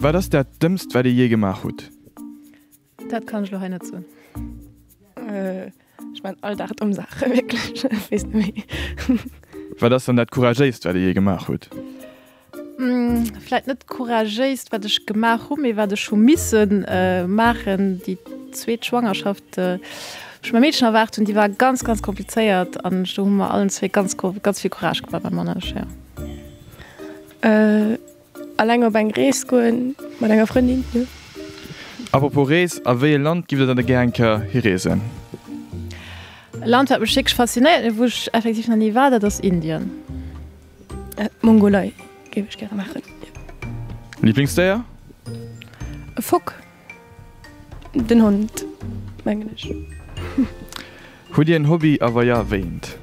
Wat ass dat Dëmmst, wat Dir jee gemaach hutt? Dat kann ech elo hei net soen. Ech maan all Dag domm Saachen, wierklech, ech weess net méi. Wat ass dann dat Couragéist, wat Dir jee gemaach hutt? Vläit net couragéist, wat ech gemaach hu, mee wat ech hu misse maachen, déi zweet Schwangerschaft, wou ech mäi Meedchen erwaart hunn, déi war ganz, ganz komplizéiert an do hu mer allen zwee ganz, ganz vill Courage gebraucht, mäi Mann an ech, jo. Alleng op eng Rees goen mat enger Frëndin, jo. Apropos Rees, a wéi e Land giff der dann gär eng Kéier hireesen? E Land wat mech wierklech faszinéiert, mee wou ech effektiv nach ni war, dat ass Indien. D'Mongolei géif ech gäre maachen, jo. Liblingsdéier? E Fock. Den Hond, mengen ech. Hutt Dir en Hobby a wa ja, wéient?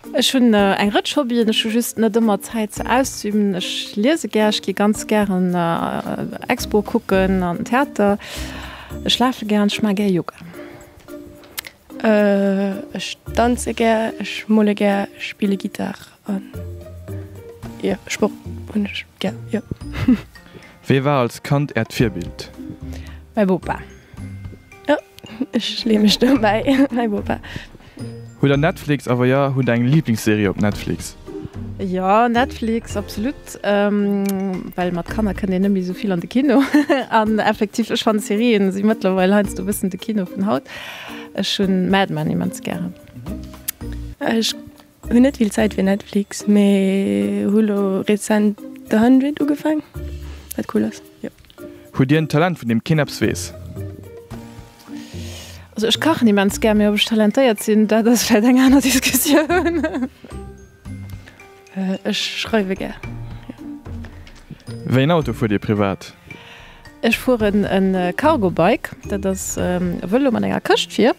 Ech hunn eng Rëtsch Hobbyen, ech hu just net ëmmer Zäit se auszeüben. Ech liese gär, ech gi ganz gären Expoe kucken an den Theater, ech lafe gär an ech maache gär Yoga. Ech danze gär, ech mole gär, ech spille Gittar an jo Sport hunn ech gär, jo. Wee war als Kand Äert Virbild? Mäi Bopa. Jo, ech leeë mech dobäi, mäi Bopa. Hutt der Netflix a wa jo, hutt der eng Liblingsserie op Netflix? Jo, Netflix, absolut. Well mat Kanner kënnt een net méi esou vill an de Kino. An effektiv, ech fannen Serien si mëttlerweil heiansdo e bëssen de Kino vun haut. Ech hunn Mad Men immens gären. Ech hunn net vill Zäit fir Netflix, mee hu lo rezent The Hundred ugefaang, wat cool ass, jo. Hutt Dir en Talent vun deem keen eppes weess? Also ech kachen immens gär, mee ob ech talentéiert sinn, dat ass vläit eng aner Diskussioun. Ech schreiwe gär, jo. Wéi en Auto fuert Dir privat? Ech fueren e Cargo Bike, dat ass e Vëlo mat enger Këscht vir,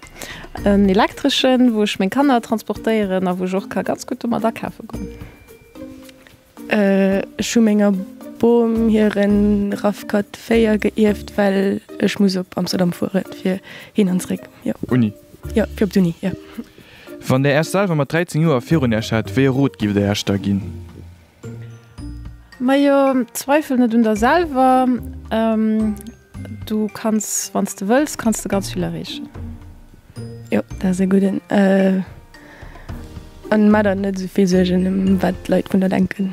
en elektreschen, wou ech meng Kanner transportéieren a wou ech och ka ganz gutt domat akafe goen. Ech hu menger Bom hiren Rav4 4 geierft, well ech muss op Amsterdam fueren fir hin an zréck, jo. Uni? Jo, fir op d'Uni, jo. Wann der Äech selwer mat 13 Joer virun Äech hätt, wéi e Rot giff der Äech da ginn? Majo, zweifel net un der selwer. Du kanns, wann s de wëlls, kanns de ganz vill erreechen. Jo, dat ass e gudden. An maach der net esou vill Suergen ëm wat d'Leit vun der denken.